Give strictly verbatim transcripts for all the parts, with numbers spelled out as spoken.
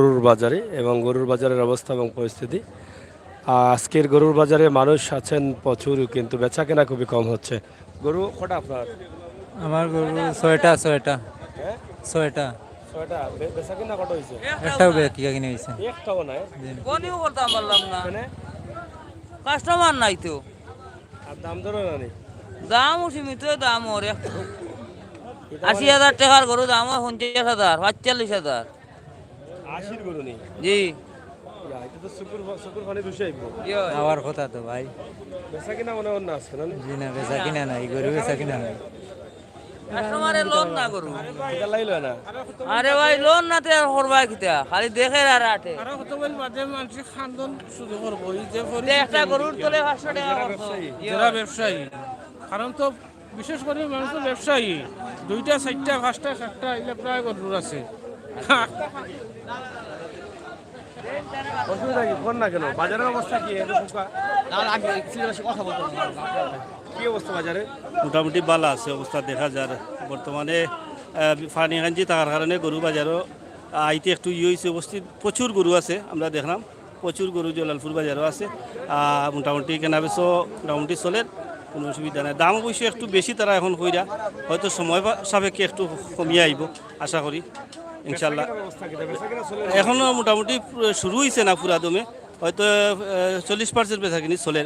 গরুর বাজারে এবং গরুর বাজারের অবস্থা এবং পরিস্থিতি। আজকের গরুর বাজারে মানুষ আছেন প্রচুর, কিন্তু বেচা কেনা খুবই কম হচ্ছে। গরু কটা আপনার? আমার গরু ছয়টা, ছয়টা। হ্যাঁ? ছয়টা। ছয়টা। বে- বেচা কেনা কটা হইছে? একটাও বে- কিনা কিনে হইছে। একটাও নাই। জি। কোনিও বলতাম পারলাম না। কেনে? কাস্টমার নাই তো। আর দাম দরও না নি? দামও সীমিত, দাম ওর এক আশি হাজার টাকার গরু, দাম হয় পঞ্চাশ হাজার, পঁয়তাল্লিশ হাজার। আশির গরু নি? জি। ইয়া, এটা তো চকুর ফা- চকুর পানি দুষে আইব। জি হয়। আমার কথা তো ভাই। বেচা কিনা মনে হয় না আজকে, না নি? জি না, বেচা কিনা নাই, গরু বেচা কিনা নাই। কাস্টমারে লোন না গরু। এটা লাইলো না। আরে ভাই, লোন না তে আর করবায় কিতা? খালি দেখে আর আটে। আরো কত বল বাদে মানসিক খান্দন শুরু করবো। এই যে তে একটা গরুর তলে পাঁচশো টাকা খরচ। ব্যবসায়ী। ইয়ে যারা হয়। ব্যবসায়ী, কারণ তো বিশেষ করে মানুষ তো ব্যবসায়ী, দুইটা, চারটা, পাঁচটা, সাতটা, এগুলো প্রায় গরুর আছে। অসুবিধা কি? কোন না কেন? বাজারের অবস্থা কি? এত ফুকা? না, না, আমি সিলেবাসে কথা বলতে পারবো না। কি অবস্থা বাজারে? মোটামুটি ভালা আছে অবস্থা দেখা যার। বর্তমানে আহ, পানি কাঞ্জি থাকার কারণে গরু বাজারও আইতে একটু ইয়ে হয়েছে, উপস্থিত প্রচুর গরু আছে, আমরা দেখলাম প্রচুর গরু জলালপুর বাজারও আছে। আহ, মোটামুটি কেনাবেচও মোটামুটি চলের, কোনো অসুবিধা নাই। দাম অবশ্য একটু বেশি তারা এখন কইরা, হয়তো সময় বা- সাপেক্ষে একটু কমিয়া আইব আশা করি ইনশাল্লাহ। অবস্থা কি? বেচা কিনা চলে? এখনও মোটামুটি শুরু হয়েছে না পুরা দমে, হয়তো আহ, চল্লিশ পার্সেন্ট বেচা কিনি চলের,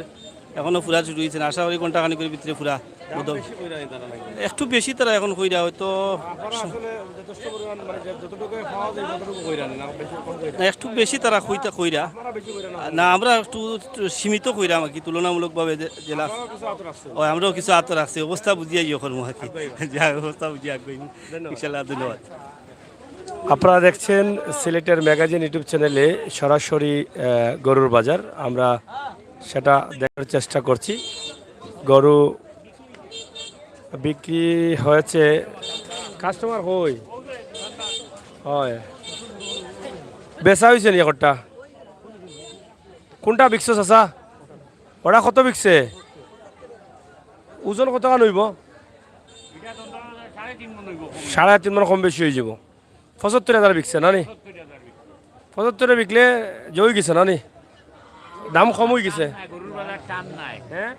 এখনও পুরা শুরু হয়েছে না। আশা করি ঘন্টাখানিকের ভিতরে পুরা মধ্যম বেশি কইরা নি তারা নাকি? একটু বেশি তারা এখন কইরা হয়তো। আপনারা আসলে যথেষ্ট পরিমাণ, মানে, যে যতটুকু পাওয়া যায় ততটুকু কইরা নি, না বেশি কম কইরা? না, একটু বেশি তারা কইতা কইরা। আপনারা বেশি কইরা না? না, আমরা একটু, একটু সীমিত কইরাম আর কি, তুলনামূলকভাবে যে- জেলা। আপনারাও কিছু আতর আসছে। ও, আমরাও কিছু আতর রাখছি, অবস্থা বুঝিয়া ইয়ে করবো আর কি। যা, অবস্থা বুঝিয়া আগে। ইনশাল্লাহ, ধন্যবাদ। আপনারা দেখছেন সিলেটের ম্যাগাজিন ইউটিউব চ্যানেলে সরাসরি আহ, গরুর বাজার, আমরা সেটা দেখার চেষ্টা করছি। গরু বিক্রি হয়েছে, কাস্টমার কই? হয়, বেচা হয়েছে নি একটা? কোনটা বিকছো চাচা? ওটা কত বিকছে? ওজন কত খান হইব? সাড়ে তিন মন কম বেশি হয়ে যাব। পঁচাত্তর হাজার বিকছে না নি? পঁচাত্তরে বিকলে জয় গেছে না নি? দাম কম হয়ে গেছে। গরুর বাজার টান নাই। হ্যাঁ,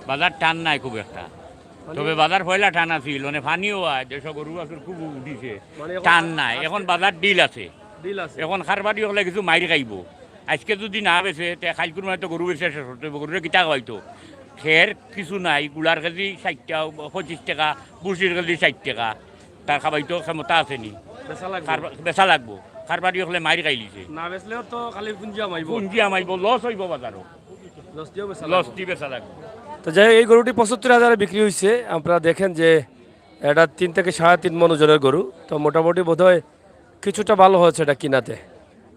বাজার টান নাই খুব একটা। তবে বাজার পয়লা টান আছিল, মানে পানিও হয়, দেশ গরু আছে খুব উঠিছে, মানে এখন টান নাই। এখন বাজার ডিল আছে। ডিল আছে। এখন কারবারি হলে কিছু মাইর খাইব। আজকে যদি না বেচে, তে কাইলকুর মানে তো গরু বেচে শেষ করতে হইব। গরুরে কিতা খাওয়াইতো? খের কিছু নাই, গুড়ার কেজি ষাট টাকা, পঁচিশ টাকা, বুসির কেজি ষাট টাকা, তার খাবাইতো ক্ষমতা আছে নি? বেচা লাগবে। কারবা-, বেচা লাগবো। কারবারি হলে মাইর খাইলিছে। না বেচলেও তো খালি পুঞ্জি আমাইব। পুঞ্জি আমাইব, লস হইব বাজারও। লস দিয়েও বেচা লস লাগবে। দি বেচা লাগবো। তো যাই হোক, এই গরুটি পঁচাত্তর হাজারে বিক্রি হয়েছে। আপনারা দেখেন যে এটা তিন থেকে সাড়ে তিন মন ওজনের গরু, তো মোটামুটি বোধহয় কিছুটা ভালো হয়েছে এটা কিনাতে,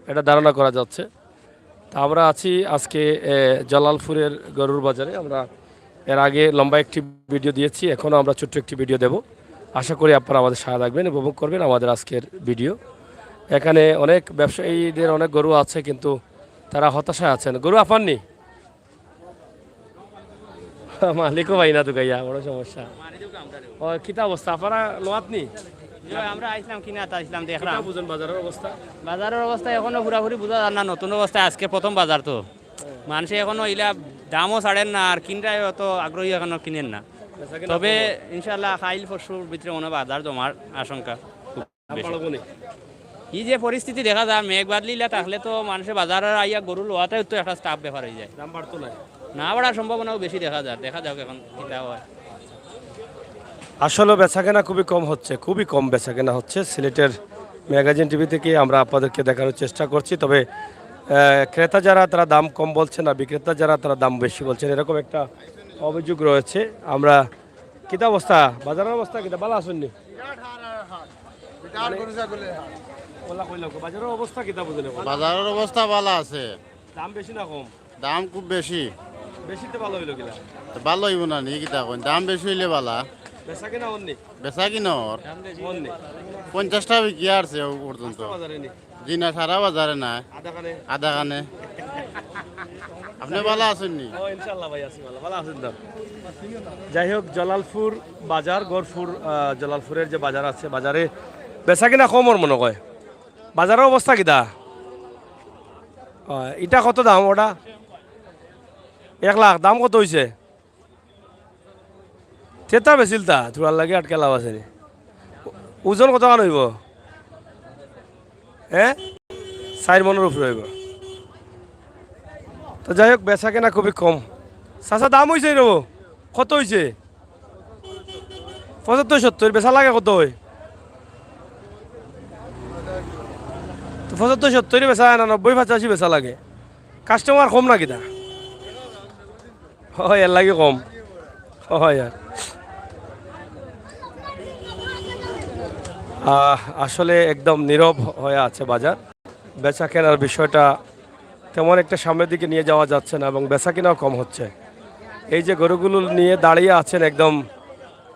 এটা ধারণা করা যাচ্ছে। তা আমরা আছি আজকে এ, জালালপুরের গরুর বাজারে। আমরা এর আগে লম্বা একটি ভিডিও দিয়েছি, এখনও আমরা ছোট্ট একটি ভিডিও দেব। আশা করি আপনারা আমাদের সাথে থাকবেন, উপভোগ করবেন আমাদের আজকের ভিডিও। এখানে অনেক ব্যবসায়ীদের অনেক গরু আছে, কিন্তু তারা হতাশায় আছেন। গরু আফাননি? মালিকও পাই না তো গাইয়া, বড় সমস্যা। ও, কিতা অবস্থা? আপনারা লোয়াত নি? জি ভাই, আমরা আইছিলাম কিনা, তা আইছিলাম, দেখলাম। কিতা বুঝেন বাজারের অবস্থা? বাজারের অবস্থা এখনো পুরাপুরি বুঝা যার না, নতুন অবস্থা আজকে প্রথম বাজার তো। মানুষে এখনো ইলা দামও ছাড়েন না, আর কিনরায় অত আগ্রহী এখনো কিনেন না। বেচা কিনা তবে কম? ইনশাল্লাহ কাইল পরশুর ভিতরে মনে হয় বাজার জমার আশঙ্কা। দাম বাড়বো নি? এই যে পরিস্থিতি দেখা যায়, মেঘ বাদলিলা থাকলে তো মানুষের বাজারে আইয়া গরু লোয়াটাই তো একটা টাফ ব্যাপার হয়ে যায়। দাম বাড়তো না? না বাড়ার সম্ভাবনাও বেশি দেখা যায়, দেখা যাক এখন কিতা হয়। আসলে বেচাকেনা খুবই কম হচ্ছে, খুবই কম বেচাকেনা হচ্ছে। সিলেটের ম্যাগাজিন টিভি থেকে আমরা আপনাদেরকে দেখানোর চেষ্টা করছি, তবে আহ, ক্রেতা যারা, তারা দাম কম বলছেন, আর বিক্রেতা যারা, তারা দাম বেশি বলছেন, এরকম একটা অভিযোগ রয়েছে। আমরা, কিতা অবস্থা? বাজারের অবস্থা কিতা? ভালো আছেন নি? ওলা কইলা, বাজারের অবস্থা কিতা বুঝলে? বাজারের অবস্থা ভালো আছে। দাম বেশি না কম? দাম খুব বেশি। বেশিতে ভালো হইলো কিনা? ভালো হইব না নি, কিতা কইন? দাম বেশি হইলে ভালা। বেচা কিনা অন নি? বেচা কিনা ওর? অন নি? পঞ্চাশটা বিক্রি আছে ও পর্যন্ত। বাজারে নি? জি না, সারা বাজারে না। আধা খানে? আধা খানে। আপনি ভালো আছেন নি? ও, ইনশাআল্লাহ ভাই, আছি ভালো। ভালো আছেন তো? যাই হোক, জালালপুর বাজার, গরুর, আহ, জালালপুরের যে বাজার আছে, বাজারে বেচা কিনা কম ওর মনে হয়। বাজারর অবস্থা কিতা? অয়, ইটা কত দাম ওটা? এক লাখ। দাম কত অইছে? তেতা বেচিলতা, থুড়ার লাগি আটকে লাভ আছে নি। ওজন কতখান অইবো? হ্যাঁ, চাইর মনর উপরে অইবো। তো যাই হোক, বেচা কেনা খুবই কম। চাচা, দাম অইছে রে? কত অইছে? পঁচাত্তর, সত্তর। বেচা লাগে কত অয়? তো পঁচাত্তর, সত্তর বেচা অয় না, নব্বই, পঁচাশি বেচা লাগে। কাস্টমার কম না কিতা? অয়, এর লাগি কম। অয় আর। আহ, আসলে একদম নীরব হয়ে আছে বাজার। বেচা কেনার বিষয়টা তেমন একটা সামনের দিকে নিয়ে যাওয়া যাচ্ছে না এবং বেচা কেনাও কম হচ্ছে। এই যে গরুগুলো নিয়ে দাঁড়িয়ে আছেন একদম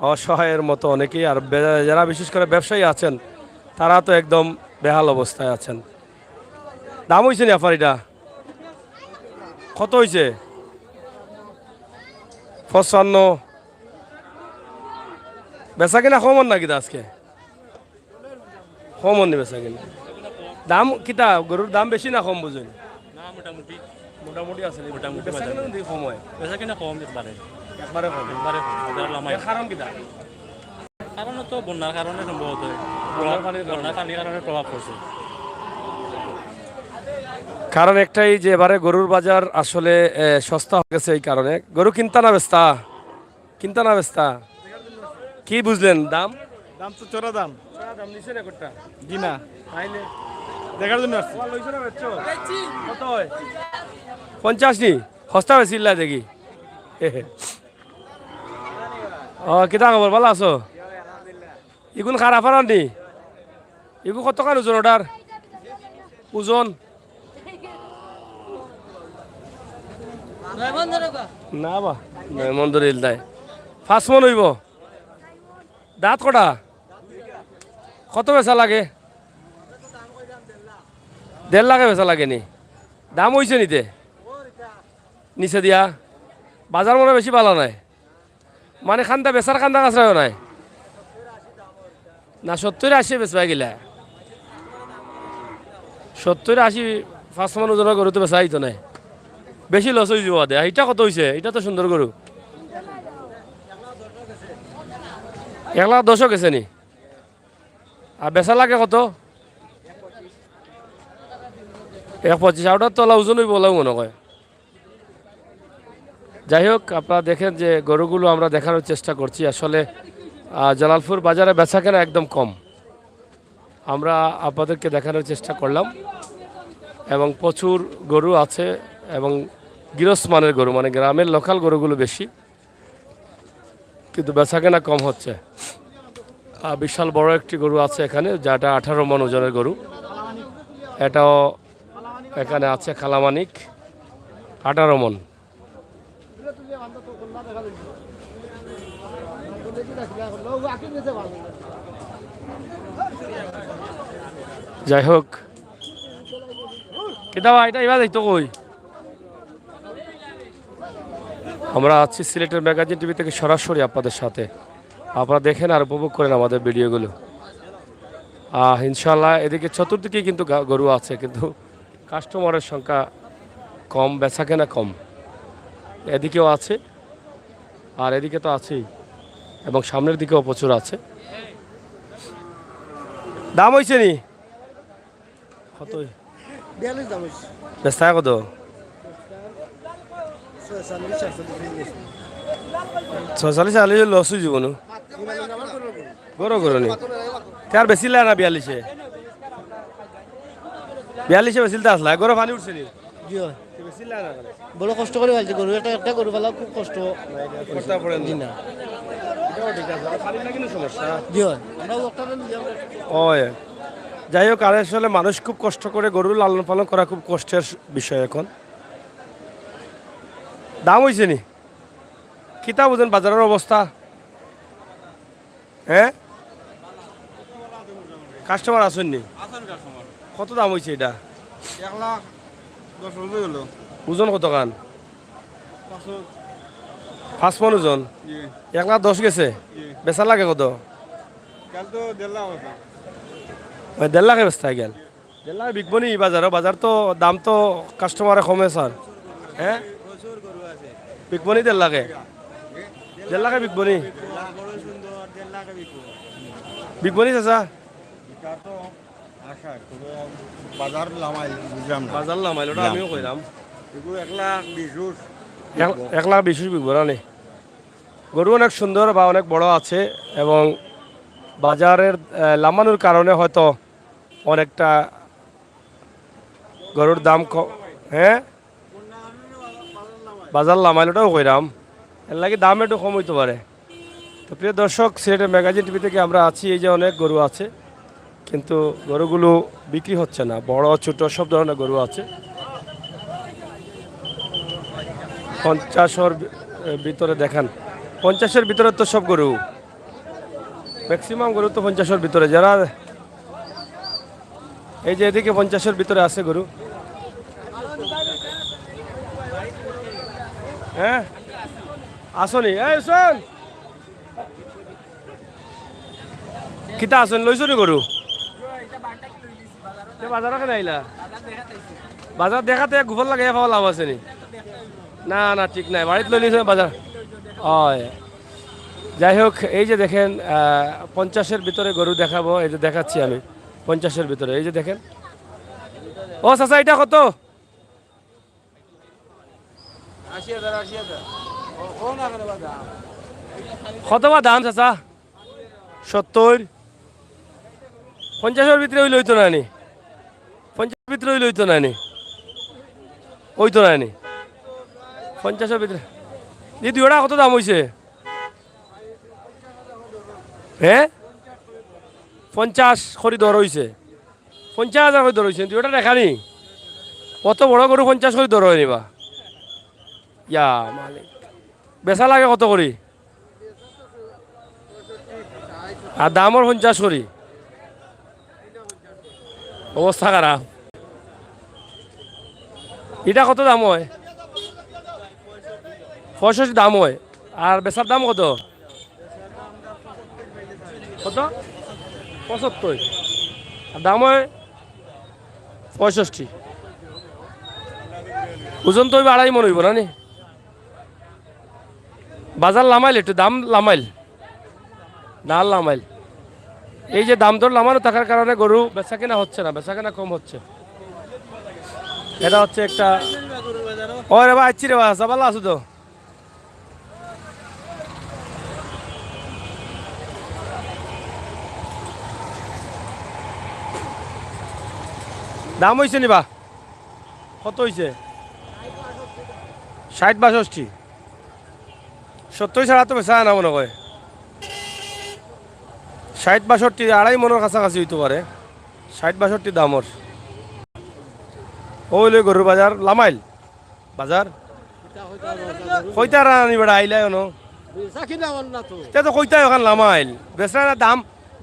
অসহায়ের মতো অনেকেই, আর বে-, যারা বিশেষ করে ব্যবসায়ী আছেন, তারা তো একদম বেহাল অবস্থায় আছেন। দাম অইছে নি আফার ইটা? কত অইছে? পঁচপান্ন। বেচা কিনা কম অর না কিতা আজকে? কম অর নি বেচা কিনা? দাম কিতা? গরুর দাম বেশি না কম বুঝইন? না, মোটামুটি। মোটামুটি আছে নি? মোটামুটি বেচা বাজার। কিনা কিন্তু কম অয়? বেচা কিনা কম একবারে। একবারে কম? একবারে কম। বাজার লামাই। এর কারণ কিতা? কারণ তো বন্যার কারণে সম্ভবত। বন্যার পানির কারণে। বন্যার পানির কারণে প্রভাব পড়ছে। কারণ একটাই যে এবারে গরুর বাজার আসলে, এ, সস্তা হয়ে গেছে এই কারণে। গরু কিনতা না বেচতা? কিনতা না বেচতা? কি বুঝলেন দাম? দাম তো চড়া দাম। চড়া দাম নিছে রেকর্ডটা? জি না। তাইলে? দেখার জন্য আসছি। তোমার লইছো না বেচছো? কত অয়? পঞ্চাশ নি? হস্তা বেশি ইল্লা দেখি। ও, কিতা খবর? ভালা আছো? ইগুন খারাপ আর নি? ইগু কতখান ওজন ওটার? ওজন? না বা, নয় মন ধরে ইলতাই। পাঁচ মন অইবো। দাঁত কটা? কত বেচা লাগে? দেড় লাখে বেচা লাগে নি? দাম অইছে নি তে? নিচে দিয়া? বাজার মনে বেশি ভালা নায়। মানে কান্দা বেচার কান্দা কাছরাইও নাই। না, সত্তর আশি বেচবা গিলা। সত্তর আশি পাঁচ মন ওজনর গরু তো বেচা অইতো নায়। বেশি লস অইযিবো বাদে। আর ইটা কত অইছে? ইটা তো সুন্দর গরু। এক লাখ দশও গেছে নি? আর বেচা লাগে কত? এক পঁচিশ। আর ওটার তো অলা ওজন অইবো অলাউ মনে কয়। যাই হোক, আপনারা দেখেন যে গরুগুলো আমরা দেখানোর চেষ্টা করছি। আসলে, আহ, জালালপুর বাজারে বেচা কেনা একদম কম। আমরা আপনাদেরকে দেখানোর চেষ্টা করলাম এবং প্রচুর গরু আছে এবং গিরস্ত মানের গরু, মানে গ্রামের লোকাল গরুগুলো বেশি, কিন্তু বেচা কেনা কম হচ্ছে। আহ, বিশাল বড় একটি গরু আছে এখানে, যেটা আঠারো মন ওজনের গরু। এটাও এখানে আছে কালামানিক, আঠারো মন। যাই হোক, কিতা বা, এটা এবার দেখতো কই? আমরা আছি সিলেটের ম্যাগাজিন টিভি থেকে সরাসরি আপনাদের সাথে। আপনারা দেখেন আর উপভোগ করেন আমাদের ভিডিওগুলো। আহ, ইনশাআল্লাহ, এদিকে চতুর্দিকেই কিন্তু গা-, গরু আছে, কিন্তু কাস্টমারের সংখ্যা কম, বেচা কেনা কম। এদিকেও আছে, আর এদিকে তো আছেই, এবং সামনের দিকেও প্রচুর আছে। দাম অইছে নি? কত? বিয়াল্লিশ দাম অইছে। বেচতা কত? ছয়চল্লিশ, আটচল্লিশ। ছয়চল্লিশ, আটচল্লিশ লস অইযিবো নু। গরু, গরু নি। তে আর বেচিলা না বিয়াল্লিশে? বিয়াল্লিশে বেচিলতা আছলা, গরু পানি উঠছে নি? জি অয়। তে বেচিলা না কেনে? বড় কষ্ট করি পালছি গরু, একটা, একটা গরু পালা খুব কষ্ট। কষ্ট পড়ে নি? জি না। এটাও ঠিক আছে, আর পানির লাগি না সমস্যা? জি অয়। আমরা ওটা নিয়ে আমরা অয়। যাই হোক, আর আসলে মানুষ খুব কষ্ট করে গরু লালন পালন করা খুব কষ্টের বিষয় এখন। দাম অইছে নি? কিতা বুঝেন বাজারের অবস্থা? হ্যাঁ? কাস্টমার আছইন নি? আছেন কাস্টমার। কত দাম অইছে এটা? এক লাখ দশ অইলো। ওজন কতখান? পাঁচশো। পাঁচ মন ওজন? জি। এক লাখ দশ গেছে? জি। বেচা লাগে কত? কাল তো দেড় লাখ আছে। মানে দেড় লাখে বেচতা গেল? দেড় লাখে বিকবো নি বাজারো? বাজার তো, দাম তো কাস্টমারে কমে, স্যার। হ্যাঁ, বিকবো নি দেড় লাখে? দেড় লাখে বিকবো নি? বিকবো নি, চাচা? বাজার লামাইল, বুঝলাম না। বাজার লামাইল, ওটা আমিও কইলাম। এগুলো এক লাখ বিশ উস। এক, এক লাখ বিশ উস বিকবো না নি? গরু অনেক সুন্দর বা অনেক বড় আছে, এবং বাজারের, আহ, লামানোর কারণে হয়তো অনেকটা গরুর দাম ক-, হ্যাঁ, বাজার লামাইল, ওটাও কইরাম, এর লাগি দাম একটু কম হইতে পারে। তো প্রিয় দর্শক, সিলেটের ম্যাগাজিন টিভি থেকে আমরা আছি। এই যে অনেক গরু আছে, কিন্তু গরুগুলো বিক্রি হচ্ছে না। বড় ছোট সব ধরনের গরু আছে। পঞ্চাশের ভি-, ভিতরে দেখান, পঞ্চাশের ভিতরে তো সব গরু, ম্যাক্সিমাম গরু তো পঞ্চাশের ভিতরে। যারা এই যে এদিকে পঞ্চাশের ভিতরে আছে গরু। হ্যাঁ, আসনি। এই হুসেন, কিতা আসনি, লইছো নি গরু? তে বাজারো কেনে আইলা? বাজার দেখাতে এক গুফর লাগে, এ পাওয়া লাভ আছে নি? না, না, ঠিক নাই। বাড়িত লই নিছে বাজার। হয়। যাই হোক, এই যে দেখেন, আহ, পঞ্চাশের ভিতরে গরু দেখাবো, এই যে দেখাচ্ছি আমি, পঞ্চাশের ভিতরে, এই যে দেখেন। ও চাচা, এটা কত? কত বা দাম, চাচা? সত্তর? পঞ্চাশের ভিতরে অইলে অইতো না নি? পঞ্চাশের ভিতরে অইলে অইতো না নি? অইতো না নি? পঞ্চাশের ভিতরে। এই দুইটা কত দাম হইছে? হ্যাঁ, পঞ্চাশ করি দর হইছে। পঞ্চাশ হাজার করি দর হইছে, দুইটা দেখা নি? অত বড় গরু পঞ্চাশ করি দর হয়নি বা? ইয়া মালিক, বেচা লাগে কত করি? আর দামর পঞ্চাশ করি, অবস্থা খারাপ। এটা কত দাম হয়? পঁয়ষট্টি দাম হয়। আর বেচার দাম কত? কত? পঁচাত্তর। আর দাম হয় পঁয়ষট্টি। ওজন তো অইবো আড়াই মন অইবো না নি? বাজার লামাইল, একটু দাম লামাইল, দাম লামাইল। এই যে দাম দর লামানো থাকার কারণে গরু বেচা কিনা হচ্ছে না, বেচা কিনা কম হচ্ছে। এটা হচ্ছে একটা, ও রে বা, আইচ্ছি রে বা, চাচা ভালা আছো তো? দাম হইছে নি বা? কত হইছে? ষাট বাষট্টি। সত্তর ছাড়া তো বেচা না মনে হয়। ষাট বাষট্টি, আড়াই মনের কাছাকাছি হইতে পারে। ষাট বাষট্টি দামর। ও হইলে গরুর বাজার, লামাইল বাজার। কইতা রানি বেটা আইলাই অনো। তে তো কইতাই ওখান লামাইল। বেচরা না দাম,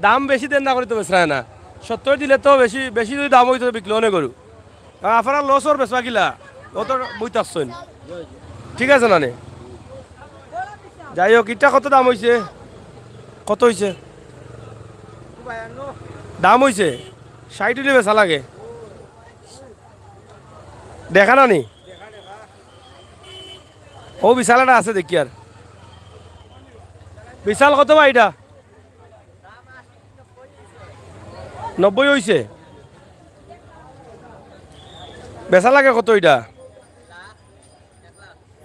দাম বেশি দেন না করি তো বেচরা না। সত্তর দিলে তো বেশি, বেশি যদি দাম হইতো তো বিকলো অনে গরু। আর আপনারা লসর বেচবা কিলা? ও তো বইতে আসছেন। ঠিক আছে না নে? যাই হোক, ইটা কত দাম হইছে? কত হইছে? দাম হইছে? ষাট হইলে বেচা লাগে। দেখা না নি? ও বিশাল একটা আছে দেখি আর। বিশাল কত বা এটা? নব্বই হইছে? বেচা লাগে কত এটা?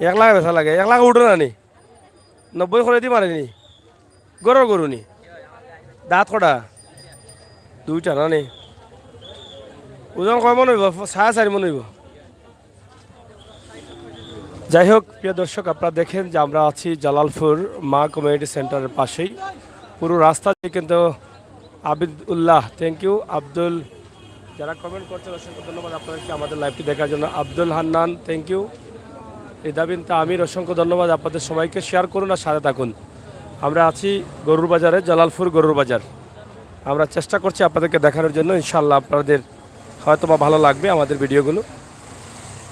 এক লাখ বেচা লাগে, এক লাখ উঠে না নি? নব্বই করে দি মারে নি? গরুর গরু নি? দাঁত কটা? দুইটা না নি? ওজন কয় মন হইব? সাড়ে চার মন হইব। যাই হোক, প্রিয় দর্শক, আপনারা দেখেন যে আমরা আছি জালালপুর মা কমিউনিটি সেন্টারের পাশেই। পুরো রাস্তা দিয়ে কিন্তু আবিদুল্লাহ, থ্যাংক ইউ। আব্দুল, যারা কমেন্ট করছেন, অসংখ্য ধন্যবাদ আপনাদেরকে আমাদের লাইভটি দেখার জন্য। আব্দুল হান্নান, থ্যাংক ইউ। রিদা বিনতে আমির, অসংখ্য ধন্যবাদ আপনাদের সবাইকে। শেয়ার করুন আর সাথে থাকুন। আমরা আছি গরুর বাজারে, জালালপুর গরুর বাজার। আমরা চেষ্টা করছি আপনাদেরকে দেখানোর জন্য। ইনশাআল্লাহ আপনাদের হয়তো বা ভালো লাগবে আমাদের ভিডিওগুলো।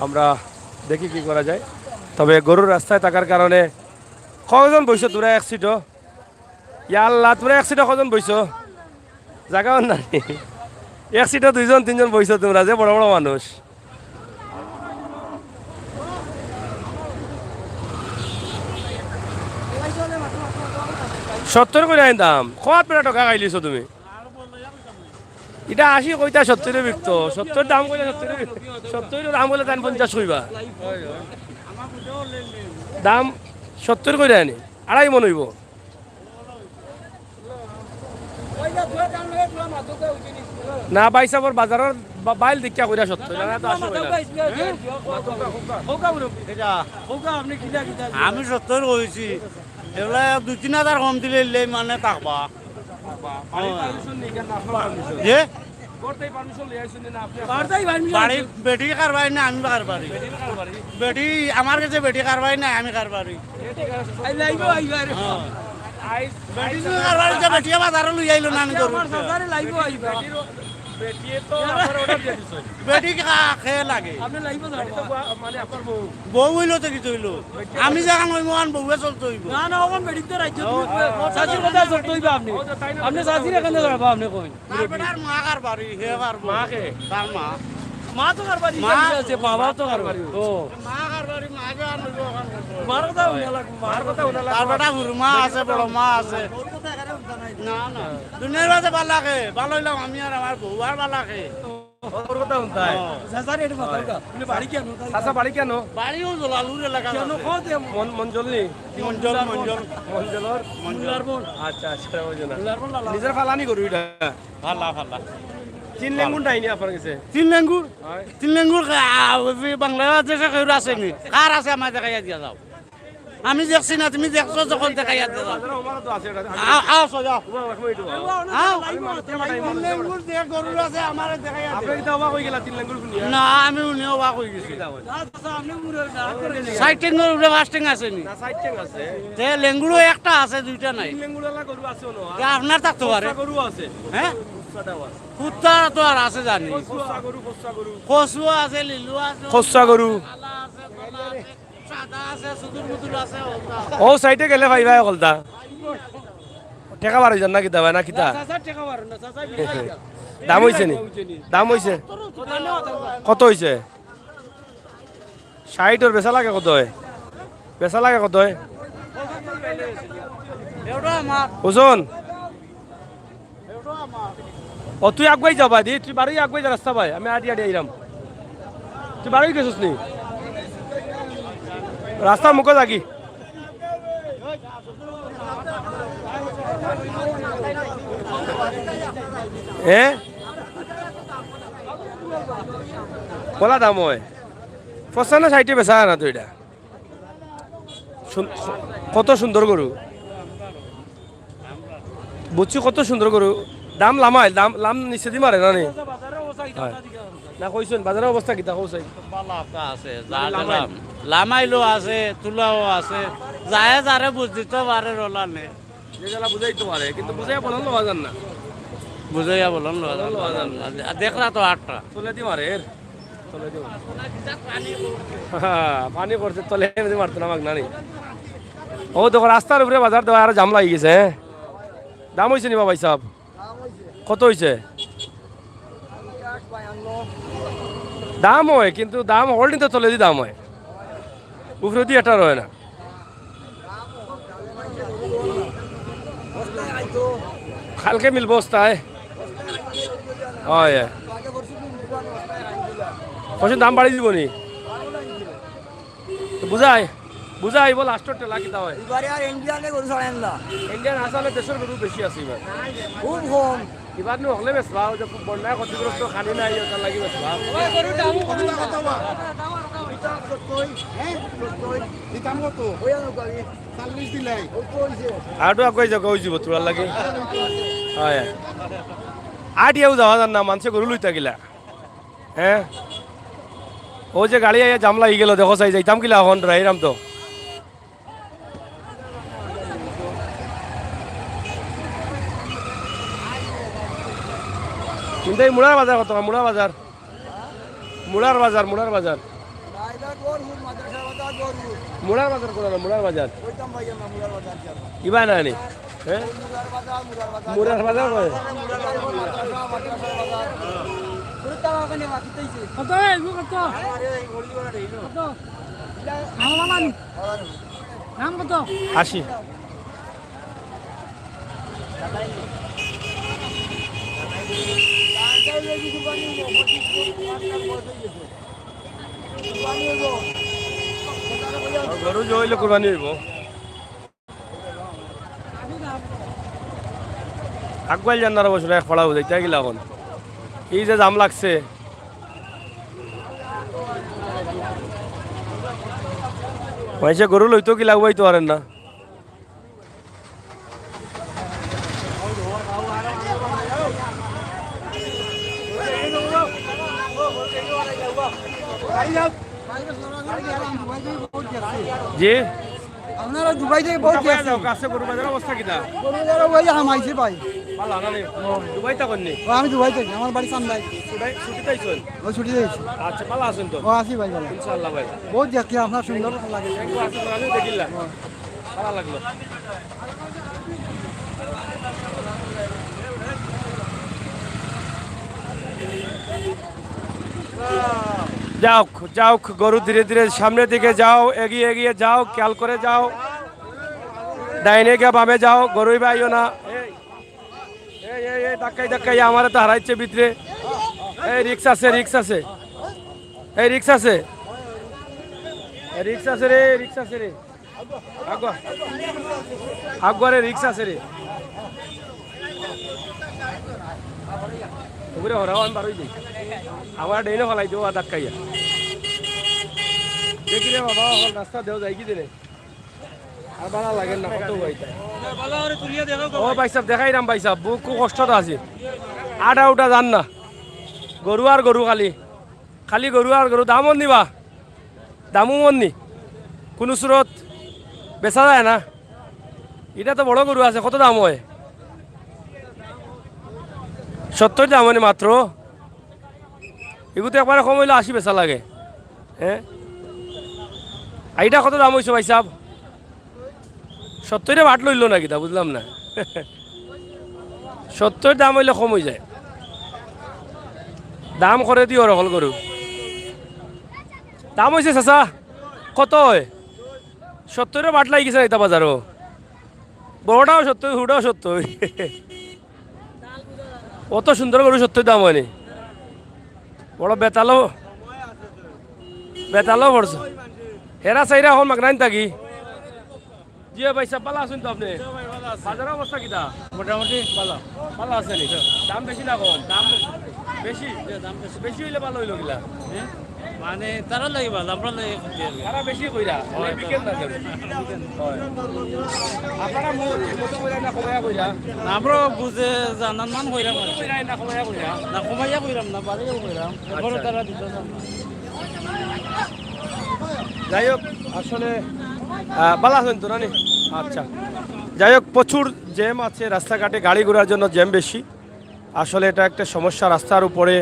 আমরা দেখি কি করা যায়। তবে গরুর রাস্তায় থাকার কারণে কয়জন বইছো তোরা এক সিটও? ইয়া আল্লাহ, তোরা এক সিটও কয়জন বইছো? জাগাও নাই। এক সিটো দুইজন তিনজন বইছো তুমরা, যে বড় বড় মানুষ। সত্তর কইরা আইন দাম, কত বেটা ঠকা খাইলিছো তুমি। ইটা আশি কইতা সত্তরে বিকতো, সত্তর দাম কইলে সত্তরে বিকতো, সত্তর দাম কইলে তাইন পঞ্চাশ কইবা। দাম সত্তর কইরা আনি, আড়াই মন অইবো। না, ভাই সাবর বাজারর বা-, বাইল দেখিয়া কইরা সত্তর, না, না, তো আশি কইরা। আমি সত্তর কইছি, এগুলা দুই তিন হাজার কম দিলে ইলে মানে থাকবা। যে? বাড়ি বেটি কারবারি না আমি কারবারি? বেটি আমার গেছে বেটি কারবারি না আমি কারবারি। হ্যাঁ। বেটি যদি কারবারি তো বেটিয়ে বাজারো লই আইলো না আমি গরু। বেটি কা-, খে লাগে। বউ অইলো তো কিছু অইলো। আমি যেখান অইমু, অখান বউয়ে চলতে অইবো। না, না, অখন বেটির তো রাজ্য, তুমি কই? চাচির কথা চলতে অইবো আপনি। আপনি চাচির এখানে যাবা, আপনি কই? তার বেটার মা কারবারি, হে কারবারি। মা কে? তার মা। মা তো কারবারি, মা আছে, বাবা তো কারবারি। ও। মা কারবারি, মা যে আর অইবো অখান। মার কথা হুনা লাগবো, মার কথা হুনা লাগবো। তার বেটা হুরু মা আছে, বড় মা আছে। না, না। দুনিয়ার মাঝে বালা কে, বালা অইলাম আমি আর আমার বউ আর বালা কে। ওর কথা হুনতায়। হ্যাঁ। চাচা, বাড়ি কেন? বাড়িও জলালুর এলাকা কেন আছে। মন-, মঞ্জল নি? মঞ্জল, মঞ্জল। মঞ্জলর? আচ্ছা, আচ্ছা, ওই জন্য। নিজের ফালানি গরু ইটা? ফালা, ফালা। তিন লেঙ্গুর নাই নি আপনার গেছে? তিন লেঙ্গুর? হয়। তিন লেঙ্গুর খা-, আ, ওই বাংলাদেশে কেউ আছে নি? কার আছে আমায় দেখাইয়া দিয়া যাও। আমি দেখছি না, তুমি দেখছো যখন দেখাইয়া দিলাম। বাজারে আমারও তো আছে এটা। আও, আও, সোজা। তোমার ওরকম একটু আও। আও। আমি মানে, তোমার টাইম তিন লেঙ্গুর যে গরুর আছে, আমারে দেখাইয়া দিলাম। আপনি কিন্তু অবাক হয়ে গেলা তিন লেঙ্গুর শুনিয়া। না, আমি উনি অবাক হয়ে গেছি। ষাট টেঙ্গুর উপরে পাঁচ টেঙ্গ আছে নি? না, ষাট টেঙ্গ আছে। তে লেঙ্গুরও একটা আছে, দুইটা নাই। তিন লেঙ্গুর ওলা গরু আছে ওনো। তে আপনার থাকতে পারে। খোসা গরু আছে। হ্যাঁ? খোসাটাও আছে। কুত্তা তো আর আছে জানি। খোসা গরু, খোসা গরু। খসুও আছে, লিলু আছে, খোসা গরু। কালা আছে, ধলা আছে। সাদা আছে, সুদূর মুদূর আছে, হলদা। ও সাইডে গেলে পাইবা হলদা। টেকা বার অইযার না কিতা ভাই, না কিতা? না, চাচা, টেকা বার না, চাচা, বিড়া খাইয়া। দাম অইছে নি? দাম অইছে? কত অইছে? ষাইট ওর বেচা লাগে কত অয়? বেচা লাগে কত অয়? ওজন? ও, তুই আগুয়াই যা বাদি, তুই বারোই আগুয়াই যা রাস্তা বায়, আমি আড়ি আড়ি আইরাম। তুই বারোই গেছিস নি? রাস্তার মুখো যাগি। এ? কলা দাম অয়? পঁচান্ন ষাইটে বেচা না তো ইটা। সুন-, কত সুন্দর গরু। বুঝছি, কত সুন্দর গরু। দাম লামাইল, দাম, লাম নিচে দি মারে না নি? হয়। না, কইছইন, বাজারর অবস্থা কিতা, কও চাই? বালা একটা আছে, যা মানে লামাইল। লামাইলও আছে, তুলাও আছে। যায় যারে বুঝ দিতে পারে, রোলা নে। যে জ্বালা বুঝাইতে পারে, কিন্তু বুঝাইয়া বলন লওয়া যার না। বুঝাইয়া বলন লওয়া যার না। লওয়া যার না। আর দেখরা তো আটটা। তুলে দি মারে এর। হ্যাঁ, পানি করছে, তলে এমনি মারতো না, মাগ নানি। ও দেখো, রাস্তার উপরে বাজার দেওয়া, আরো জাম লাগি গেছে, হ্যাঁ? দাম অইছে নি বা ভাই সাব? কত অইছে? দাম অয়, কিন্তু দাম হল নিতে তলে দি দাম অয়, উপরে দি এটা রয় না। কালকে মিলবো বস্তায়। হয়, হয়। কচুর দাম বাড়ি দিব নি? তো বুঝাই, বুঝাই বল, লাস্টর টেলা কিতা হয়? এবারে আর ইন্ডিয়ানে গরু ছাড়েন না। ইন্ডিয়ান আসলে দেশের গরু বেশি আছে এবার। খুব কম। এবার নু হকলে বেচবা, ওই যে খুব বন্যায় ক্ষতিগ্রস্ত, খানি নাই, ওটার লাগি বেচবা। হ্যাঁ? দিতাম কত? ওই আনো গাড়ি। চল্লিশ দিলাই। আর একটু আগুয়াই যাও, ওই যাব তোরার লাগি। হয়। আটিয়াও যাওয়া যার না, মানষে গরু লইতা গিলা। হ্যাঁ? ও যে গাড়ি আইয়া জাম লাগি গেল, দেখো চাই যাইতাম কিলা এখন, ডরাইরাম তো। কিন্তু এই মুড়ার বাজার কত? মুড়ার বাজার। মুড়ার বাজার, মুড়ার বাজার। মুড়ার বাজার কোন না, মুড়ার বাজার। ইবা না নি? হ্যাঁ? মুরার বাজার কয়? কত এই, কত? কত? আমার মামা নি? দাম কত? আশি। গরু যে অইলে কুরবানি অইবো। আগুয়াইল যান না রে বসুন, এক ফাড়া বুঝাইতে গেলা অখন। এই যে জাম লাগছে। মাইনষে গরু লইতো কিলা উবাইতো পারের না। জি? আপনারা দুবাই থেকে বহুত গেছেন। যাও, কাছে গরু বাজার অবস্থা কিতা? গরু বাজার ওই হামাইছে ভাই। ভালা না নি? দুবাই থাকইন নি? ও, আমি দুবাই থাকি, আমার বাড়ি চান্দাই। ছুটি, ছুটিত আইছইন? ও, ছুটিত আইছি। আচ্ছা, ভালা আছইন তো? ও, আছি ভাই, ভালা। ইনশাআল্লাহ ভাই। বহুত দেখি আপনার সুন্দর লাগে। একটু আসুন, আমি দেখিলা। ভালা লাগলো। যাউক, যাউক, গরু ধীরে ধীরে সামনের দিকে যাও, এগিয়ে এগিয়ে যাও, খেয়াল করে যাও। ডাইনে গিয়া বামে যাও, গরু ইবা আইও না। এই, এই, এই, এই, ধাক্কাই ধাক্কাই আমারে তো হারাইছে ভিতরে। এই রিক্স আছে, রিক্স আছে, এই রিক্স আছে, রিক্স আছে রে, রিক্স আছে রে। আগুয়া। আগুয়ারে রিক্স আছে রে। ওগুরে হরাও আমি বারই যাই। আমার ডেইনে ফালাই দেবো আর ধাক্কাইয়া। দেখি রে বাবা, অখন রাস্তা দেও যাই কি দিনে। আর ভালা লাগে না, কত হইতা। ও ভাই সাহেব, দেখাইরাম ভাই সাহেব, বুক খুব কষ্টত আছে। আটা উটা যার না। গরু আর গরু খালি। খালি গরু আর গরু, দামও নিবা, দামও মন নি, কুনু সুরত বেচা যায় না। ইটা তো বড় গরু আছে, কত দাম অয়? সত্তইর দাম অয় নি মাত্র। ইগু তো একবারে কম অইলে আশি বেচা লাগে। হ্যাঁ, আর ইটা কত দাম অইছে ভাই সাহেব? সত্তইরে বাট লইল না কিতা, বুঝলাম না। সত্তইর দাম অইলে কম অইযায়, দাম করে দিও অকল গরু। দাম অইছে চাচা, কত অয়? সত্তইরে বাট লাগি গেছে না ইতা বাজারো। বড়টাও সত্তই, হুড়াও সত্তই। অত সুন্দর গরু সত্তইর দাম অয় নি? বড় বেতালো, বেতালো পড়ছে। হেরা চাইরা অখন মাগনাইন থাকি। জি ভাই সাহেব, ভালা আছইন তো আপনে? বাজারর অবস্থা কিতা? মোটামুটি ভালা। ভালা আছে নি? দাম বেশি না কম? দাম বেশি। বেশি? জি, দাম বেশি। বেশি অইলে ভালা অইলো কিলা? হ্যাঁ? মানে, তারার লাগি ভালা, আমরার লাগি ক্ষতি আর কি। তারা বেশি কইরা, অয়, বিকেল না যাবে। অয়। আপনারা মো-, মতো কইরা না কমাইয়া কইরা? না, আমরা বুঝে জানার মান কইরাম আর কি। কইরা না কমাইয়া কইরা? না, কমাইয়া কইরাম না, বাড়িয়েও কইরাম। এরপরে আচ্ছা। তারা দিতে চান না। যাই হোক, আসলে, আহ, ভালা আছইন তো, নানি? আচ্ছা। যাই হোক, প্রচুর জ্যাম আছে রাস্তাঘাটে, গাড়ি ঘোড়ার জন্য জ্যাম বেশি। আসলে এটা একটা সমস্যা, রাস্তার উপরে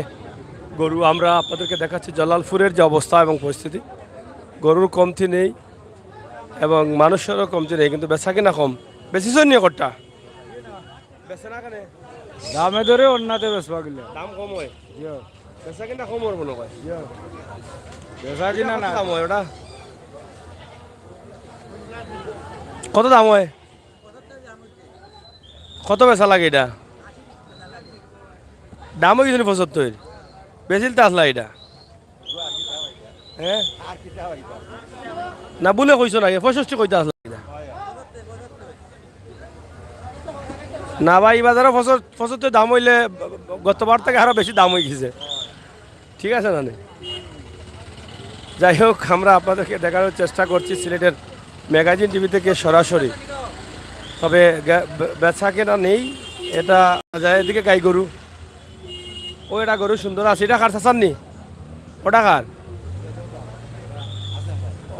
গরু। আমরা আপনাদেরকে দেখাচ্ছি জালালপুরের যে অবস্থা এবং পরিস্থিতি। গরুর কমতি নেই এবং মানুষেরও কমতি নেই, কিন্তু বেচা কিনা কম। বেশি সৈন্য কট্টা? বেচে না কেনে? দামে দরে অন্যতে বেচবা গেলে। দাম কম অয়? জি। বেচা কিনা কম অর মনে অয়? জি। বেচা কিনা না। কত দাম অয় ওটা? কত দাম অয়? কত বেচা লাগে ইটা? দাম অইগেছে নি পঁচাত্তইর? বেচিল তো আসলা ইটা। হ্যাঁ? না, ভুলে কইছো না, এ পঁয়ষট্টি কইতা আসলা ইটা। না ভাই, ই বাজারো পঁচাত্তইর দাম অইলে গতবার থাকি আরো বেশি দাম অইগেছে। ঠিক আছে না নি? যাই হোক, আমরা আপনাদেরকে দেখানোর চেষ্টা করছি সিলেটের ম্যাগাজিন টিভি থেকে সরাসরি। তবে গে-, বে-, বেচা কেনা নেই, এটা যায় এদিকে গাই গরু। ও, এটা গরু সুন্দর আছে, এটা কার চাচার নি? ওটা কার?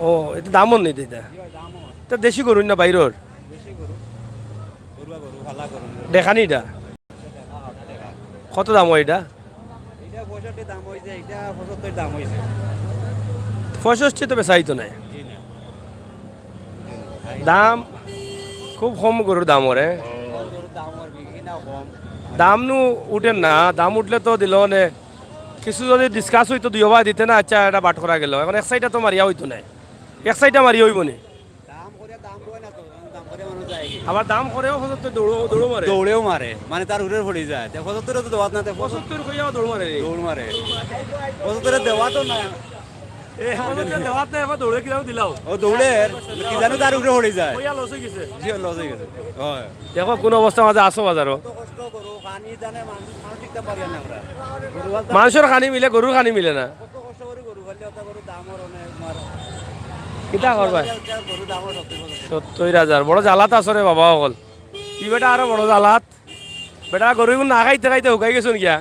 ও, এটা দামও নেই এটা। এটা দেশি গরু না বাইরর? দেখানি এটা? কত দাম অয় এটা? এটা পঁয়ষট্টি দাম অইছে, এটা পঁচাত্তইর দাম অইছে। পঁয়ষট্টি তো বেচাই তো নাই। জি না। দাম, খুব কম গরুর দাম ওরে। দাম নু উঠের না, দাম উঠলে তো দিল নে। কিছু যদি ডিসকাস অইতো, দুইও ভাই দিতে না, আচ্ছা, এটা বাট করা গেল। এখন এক সাইডটা তো মারিয়া অইতো না, এক সাইডটা মারিয়া অইবো নি। আবার দাম করেও পঁচাত্তর দৌড়ও, দৌড়ও মারে। দৌড়েও মারে, মানে তার উপরে পড়ি যায়। তে পঁচাত্তরে তো দেওয়াত না, তে পঁচাত্তর কইয়াও দৌড় মারে রে। দৌড় মারে। পঁচাত্তরে দেওয়াত না। এ, পঁচাত্তরে দেওয়াত না, এবার দৌড়ে কিলাও দিলাও। ও দৌড়ের, কি জানো তার উপরে পড়ি যায়। কইয়া লস অই গেছে। জি, লস অই গেছে। হয়। দেখো কোন অবস্থার মাঝে আছো বাজারো। কত কষ্ট করো, পানি জানে মানুষ, মানুষ টিকতে পারি না আমরা। গরু পালতে মানষর খানি মিলে, গরুর খানি মিলে না। কত কষ্ট করে গরু পাললে, অত গরুর দাম আর অনেক মার। কিতা করবা? গরুর দাম আর সত্তর হাজার। সত্তর হাজার, বড় জ্বালাত আছো রে বাবা অকল। ই বেটা আরো বড় জ্বালাত। বেটা গরু না খাইতে খাইতে হুকাই গেছুন গিয়া।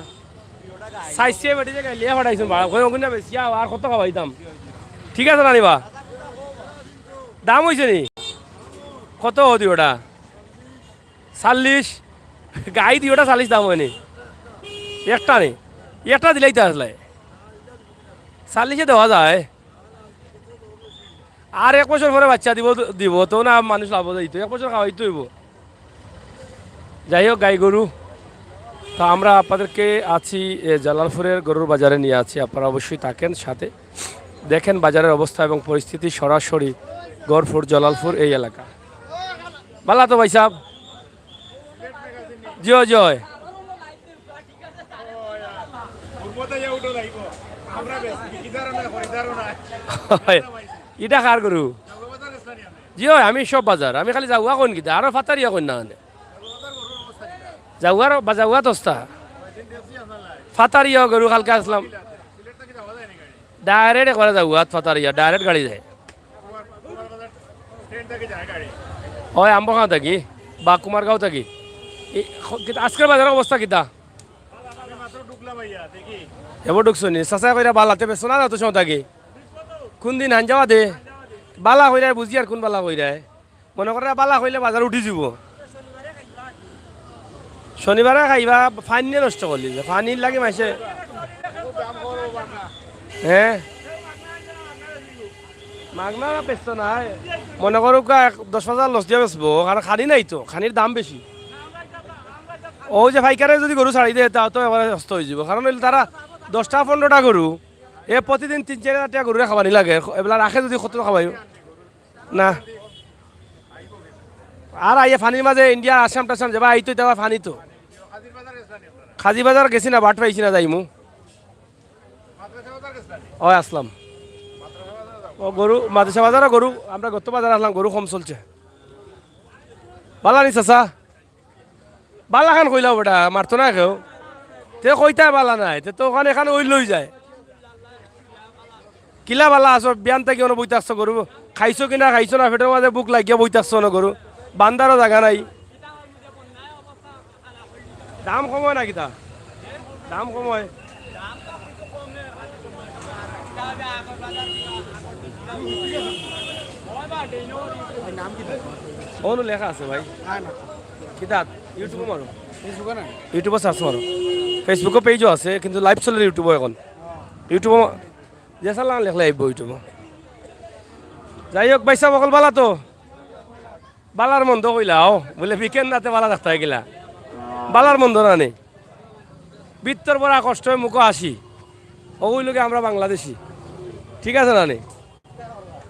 চাইছে বেটি যে গাইলিয়া ফাটাইছুন, বাড়া, কই অগুন না বেশি, আর কত খাওয়াইতাম? ঠিক আছে না নিবা? দাম অইছে নি? কত হদি ওটা? চাল্লিশ? গাই দি ওটা চাল্লিশ দাম অয়নি? একটা নি? একটা দিলেই তো আসলে। চাল্লিশে দেওয়া যায়। আর এক বছর পরে বাচ্চা দিব, দিব তো না, মানুষ লাভ যাইতো, এক বছর খাওয়াইতে হইব। যাই হোক, গাই গরু, তো আমরা আপনাদেরকে আছি, এ, জালালপুরের গরুর বাজারে নিয়ে আছি। আপনারা অবশ্যই থাকেন সাথে, দেখেন বাজারের অবস্থা এবং পরিস্থিতি সরাসরি গরপুর, জালালপুর এই এলাকা। বালা তো ভাই সাহেব? জি অয়, জি অয়। ইটা কার গরু? জি অয়, আমি সব বাজার, আমি খালি যাওয়া কইন কিতা, আরো ফাতারিয়া কইন না মানে। যাওয়ার বা যাওয়া তস্তা। ফাতারিয়া গরু কালকে আসলাম। ডাইরেক্ট একবারে যাওয়া, ফাতারিয়া, ডাইরেক্ট গাড়ি যায়। ওই আমবাগান থাকি বা কুমারগাঁও থাকি। এই খ-, কিতা, আজকের বাজারের অবস্থা কিতা? এবার ঢুকছো নি? চাচা কইরা বালাতে বেচছো না, না তো সময় থাকি? কোন দিন হান যাওয়া দে? বালা কইরা বুঝি আর কোন বালা কইরা? মনে করে বালা কইলে বাজার উঠি যাব। শনিবারে খাইবা, পানি নষ্ট করলি যে, পানির লাগি মাইছে। হ্যাঁ? মাগনা বেচতো না। মনে করো কা এক দশ হাজার লস দিয়া বেচবো, কারণ খানি নাই তো, খানির দাম বেশি। ও যে পাইকারে যদি গরু ছাড়ি দেয়, তাও তো এবারে নষ্ট হয়ে যাবো। কারণ হইলে তারা দশটা পনেরোটা গরু, এ প্রতিদিন তিন চার হাজার টাকা গরুরে খাবানি লাগে। এবেলা রাখে যদি কত খাবাই? না। আর আইয়ে পানির মাঝে ইন্ডিয়া, আসাম টাসাম যাবা, আইতো যাবা পানি তো। কাজী বাজার গেছি না, বাট পাইছি না যাইমু। ওই আসলাম। ও গরু, মাদ্রাসা বাজারে গরু, আমরা গত বাজার আসলাম, গরু কম চলছে। বালা নি চাচা? বালা খান কইলাও বেটা, মারতো না কেউ। তে কইতায় বালা নাই, তে তো ওখানে এখানে ওই লই যায়। কিলা বালা আছো, বিয়ান থাকি অনো বই থাকছো গরু। খাইছো কি না খাইছো না, পেটের মাঝে ভুক লাগিয়া বই থাকছো অনো গরু। বান্দারও জাগা নাই। দাম কম অয় না কিতা? দাম কম অয়। অনো লেখা আছে ভাই। কিতা? YouTube-ও মারো। Facebook-ও না? YouTube-ও সার্চ মারো। Facebook-ও পেজও আছে, কিন্তু লাইভ চলে YouTube-ও এখন। YouTube-ও মা-, যে সালাম লেখলে আইব YouTube-ও। যাই হোক, ভাই সাহেব, অকল বালা তো? বালার মন্দ কইলাও, বুলে বিকেন রাতে বালা থাকতে গেলা। বালার মন্দ না নি? ভিতর বড় কষ্ট অয়, মুখো আসি। ওই লোকে আমরা বাংলাদেশি। ঠিক আছে না নি?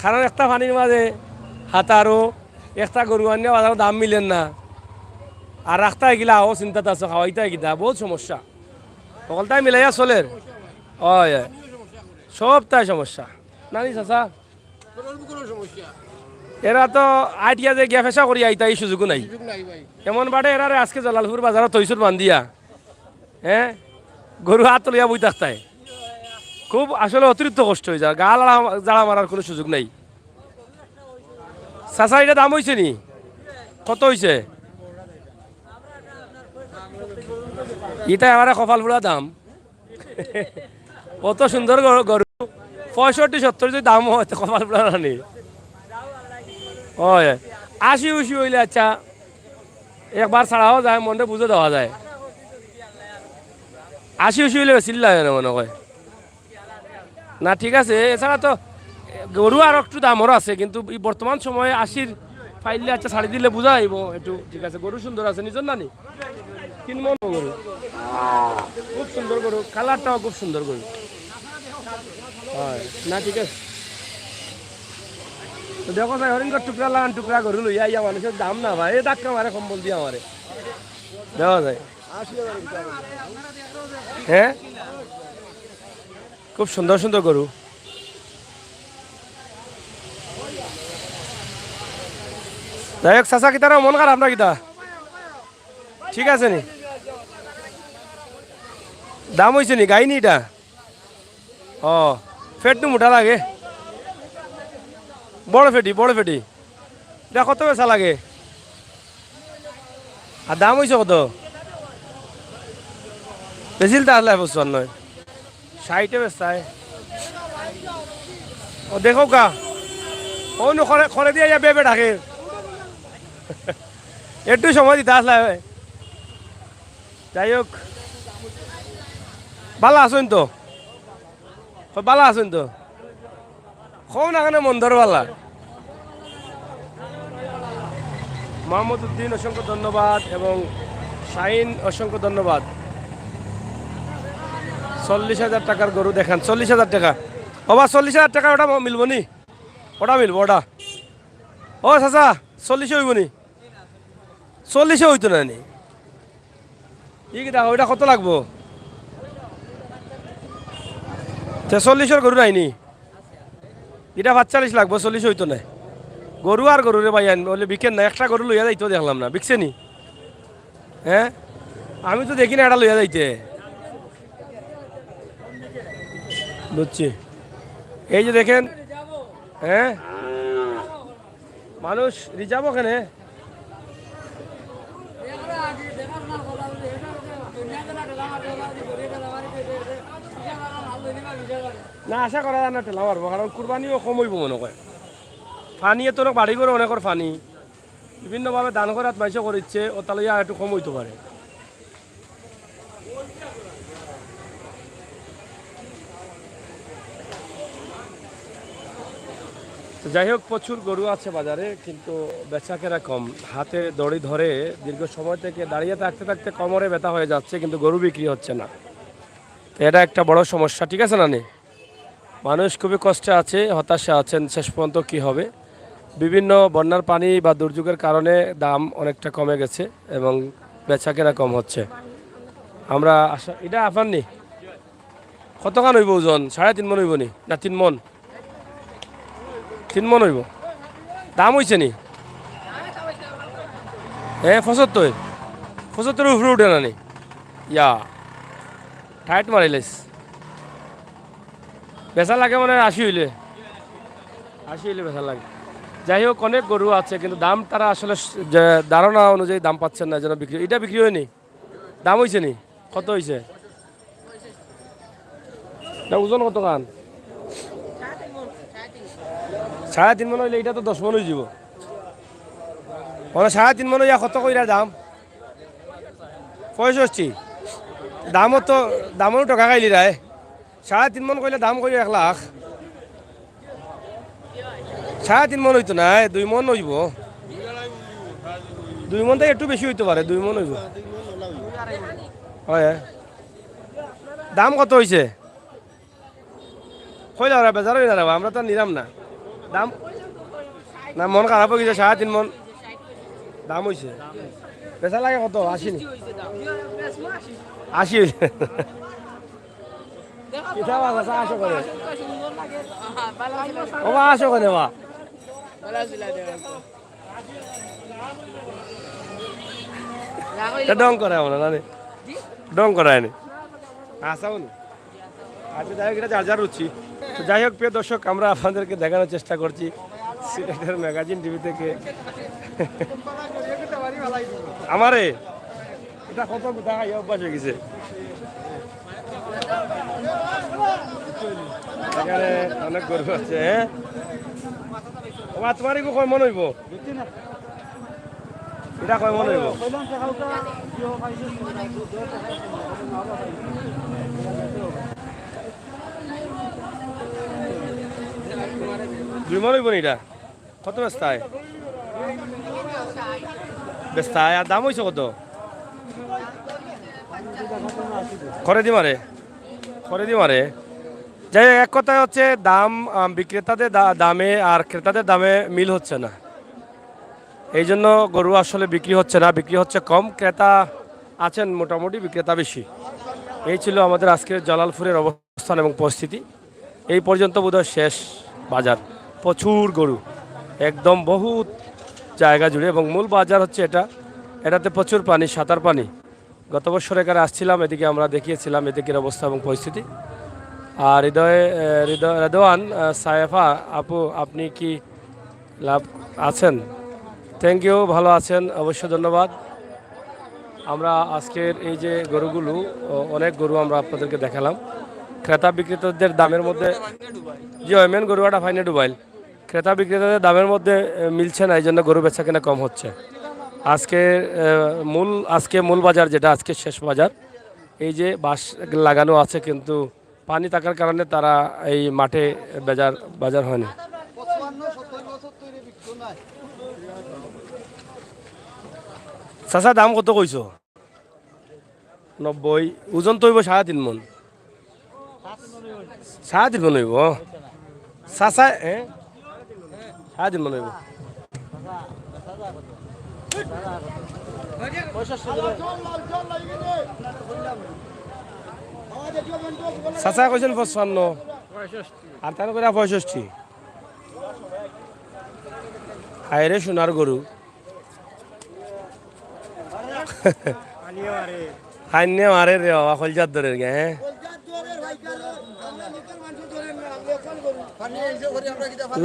কারণ একটা পানির মাঝে হাতারো, একটা গরু আনিয়া বাজারো দাম মিলের না। আর রাখতে গেলা, ও চিন্তাত আছো, খাওয়াইতে গিতা, বহুত সমস্যা। অকলতায় মিলাইয়া চলের। অয়, অয়। সবতায় সমস্যা। না নি চাচা? এরা তো আটিয়া যে গিয়া পেশা করি আইতা, এই সুযোগও নাই। সুযোগ নাই ভাই। এমন বাটে এরারে আজকে জালালপুর বাজারো থইছুন বান্ধিয়া। হ্যাঁ? গরু হাত লইয়া বই থাকতায়। খুব আসলে অতিরিক্ত কষ্ট অই যায়। গা লাড়া, জাড়া মারার কোনো সুযোগ নাই। চাচা, ইটা দাম অইছে নি? কত অইছে? ইটা এবারে কপাল পুড়া দাম। অত সুন্দর গরু, গরু। পঁয়ষট্টি সত্তর যদি দাম অয়, তে কপাল পুড়া না নি? অয়। আশি উশি অইলে আচ্ছা, একবার ছাড়াও যায়, মনরে বুঝে দেওয়া যায়। আশি উশি অইলে বেশি লাগে না মনে হয়। না, ঠিক আছে, এছাড়া তো গরু আর একটু দামর আছে, কিন্তু এই বর্তমান সময়ে আশির পাইলে আচ্ছা ছাড়ি দিলে বুঝা আইবো একটু। ঠিক আছে, গরু সুন্দর আছে, নিজর নানি? তিন মন গরু, খুব সুন্দর গরু, কালারটাও খুব সুন্দর গরু। হয় না, ঠিক আছে। তো দেখো ভাই, হরিণর টুকরা লান টুকরা গরু লইয়া আইয়া মানুষের দাম না ভাই, এ ধাক্কা মারে কম্বল দিয়া মারে। দেখো ভাই। হ্যাঁ, খুব সুন্দর সুন্দর গরু। যাই হোক, চাচা, কিতারা মন খারাপ না কিতা? ঠিক আছে নি? দাম হইছে নি? গাই নি এটা? ও, ফেট তো মোটা লাগে। বড় ফেটি, বড় ফেটি। এটা কত বেচা লাগে? আর দাম হইছে কত? বেচিল তা আসলে পঁচপান্ন নয়, ষাটে বেচতায়। ও দেখো কা, ও নু খরে, খরে দিয়া ইয়া বেবে ডাকে। একটু সময় দিতে আসলে। যাই হোক, ভালা আছইন তো? ও, ভালা আছইন তো? কও না কেনে মন্দর ভালা? মোহাম্মদ উদ্দিন, অসংখ্য ধন্যবাদ, এবং শাহিন, অসংখ্য ধন্যবাদ। চল্লিশ হাজার টাকার গরু দেখান, চল্লিশ হাজার টাকা। ওবা, চল্লিশ হাজার টাকা ওটা মিলবো নি? ওটা মিলবো, ওটা। ও চাচা, চল্লিশে হইব নি? চল্লিশে হইতো না নি? ই কিতা, ওইটা কত লাগবো? ছেচল্লিশর গরু নাই নি? এটা পাঁচচল্লিশ লাগবো, চল্লিশ হইতো না। গরু আর গরু রে ভাই, আন-, বলে বিকেন না, একটা গরু লইয়া যাইতো দেখলাম না, বিকছে নি? হ্যাঁ, আমি তো দেখি না এটা লইয়া যাইতে। বুঝছি, এই যে দেখেন, হ্যাঁ, মানুষ রিজার্ভ ওখানে। না, আশা করা যায় না ঠেলা মারবো, কারণ কুরবানিও কম হইব মনে হয়। পানি এত অনেক বাড়ি করে অনেকর পানি, বিভিন্নভাবে দান করাত মাইসে করিচ্ছে, ও তাহলে ইয়া একটু কম হইতে পারে। তো যাই হোক, প্রচুর গরু আছে বাজারে, কিন্তু বেচাকেনা কম। হাতে দড়ি ধরে দীর্ঘ সময় থেকে দাঁড়িয়ে থাকতে থাকতে কোমরে ব্যথা হয়ে যাচ্ছে, কিন্তু গরু বিক্রি হচ্ছে না। তো এটা একটা বড় সমস্যা, ঠিক আছে না নি? মানুষ খুবই কষ্টে আছে, হতাশা আছেন, শেষ পর্যন্ত কি হবে। বিভিন্ন বন্যার পানি বা দুর্যোগের কারণে দাম অনেকটা কমে গেছে এবং বেচাকেনা কম হচ্ছে। আমরা আশা, এটা আফার নি? কতখান হইব ওজন? সাড়ে তিন মন হইব নি? না, তিন মন? তিন মন হইব। দাম হইছে নি? হ্যাঁ, পঁচাত্তর। পঁচাত্তর উপরে উঠে না নি? ইয়া, টাইট মারিলাইস। বেচা লাগে মানে আশি হইলে, আশি হইলে বেচা লাগে। যাই হোক, অনেক গরু আছে, কিন্তু দাম তারা আসলে স-, যে ধারণা অনুযায়ী দাম পাচ্ছেন না, যেন বিক্রি, এটা বিক্রি হয়নি। দাম হইছে নি? কত হইছে? এটা ওজন কত খান? সাড়ে তিন মন হইলে এটা তো দশ মন হয়ে যাব। মানে সাড়ে তিন মন হইয়া কত কইরা দাম? পঁয়ষট্টি। দামও তো, দামও টাকা খাইলি রায়। সাড়ে তিন মন কইলে দাম কই এক লাখ। সাড়ে তিন মন হইতো না, দুই মন হইব। দুই মন তো একটু বেশি হইতে পারে, দুই মন হইব। হয়, হ্যাঁ। দাম কত হইছে? কইলা ওরা বেজার হই না রে বা, আমরা তো আর নিলাম না। দাম না, মন খারাপ হয়ে গেছে, সাড়ে তিন মন দাম হইছে। বেচা লাগে কত? আশি নি? আশি হইছে। কিতা বাবা, চা আসো করে? ও বা, আসো করে বা? এটা ঢং করে আমরা, না রে? ঢং করায়নি। আচ্ছা, যাই হোক, এটা যার যার রুচি। তো যাই হোক, প্রিয় দর্শক, আমরা আপনাদেরকে দেখানোর চেষ্টা করছি সিলেটের ম্যাগাজিন টিভি থেকে। আমারে এটা কত দেখাই অভ্যাস হয়ে গেছে। এখানে অনেক গরু আছে, হ্যাঁ? ও বা, তোমার এগু কয় মন হইব? এটা কয় মন হইব? দুই মন হইব নি এটা? কত বেচতায়? বেচতা, আর দাম অইছে কত? করে দি মারে, করে দি মারে। যাই হোক, এক কথায় হচ্ছে দাম, আম, বিক্রেতাদের দা-, দামে আর ক্রেতাদের দামে মিল হচ্ছে না, এই জন্য গরু আসলে বিক্রি হচ্ছে না, বিক্রি হচ্ছে কম। ক্রেতা আছেন, মোটামুটি বিক্রেতা বেশি। এই ছিল আমাদের আজকের জালালপুরের অবস্থান এবং পরিস্থিতি। এই পর্যন্ত বোধহয় শেষ বাজার। প্রচুর গরু, একদম বহুত জায়গা জুড়ে, এবং মূল বাজার হচ্ছে এটা। এটাতে প্রচুর পানি, সাঁতার পানি। গত বছর এখানে আসছিলাম, এদিকে আমরা দেখিয়েছিলাম এদিকের অবস্থা এবং পরিস্থিতি। আর হৃদয়, আহ, হৃদয়, রেদওয়ান, আহ, সায়েফা আপু, আপনি কি লাভ আছেন? থ্যাংক ইউ, ভালো আছেন, অবশ্য ধন্যবাদ। আমরা আজকের এই যে গরুগুলো, অ-, অনেক গরু আমরা আপনাদেরকে দেখালাম। ক্রেতা বিক্রেতাদের দামের মধ্যে, জি হয়, মেন গরু আটা ফাইনে ডুবাইল। ক্রেতা বিক্রেতাদের দামের মধ্যে, এ, মিলছে না, এই জন্য গরু বেচা কেনা কম হচ্ছে। আজকে, এ, মূল, আজকে মূল বাজার যেটা, আজকে শেষ বাজার, এই যে বাঁশ লাগানো আছে, কিন্তু পানি থাকার কারণে তারা এই মাঠে বাজার, বাজার হয়নি। চাচা, দাম কত কইছো? নব্বই। ওজন তো অইব সাড়ে তিন মন। সাড়ে তিন মন অইব। চাচা, হ্যাঁ, সাড়ে তিন মন অইব। চাচা কইছেন পঁচপান্ন, আর তার করে পঁয়ষট্টি। হায় রে সোনার গরু। হাইনে মারে রে বাবা, কলজাত ধরের গে, হ্যাঁ?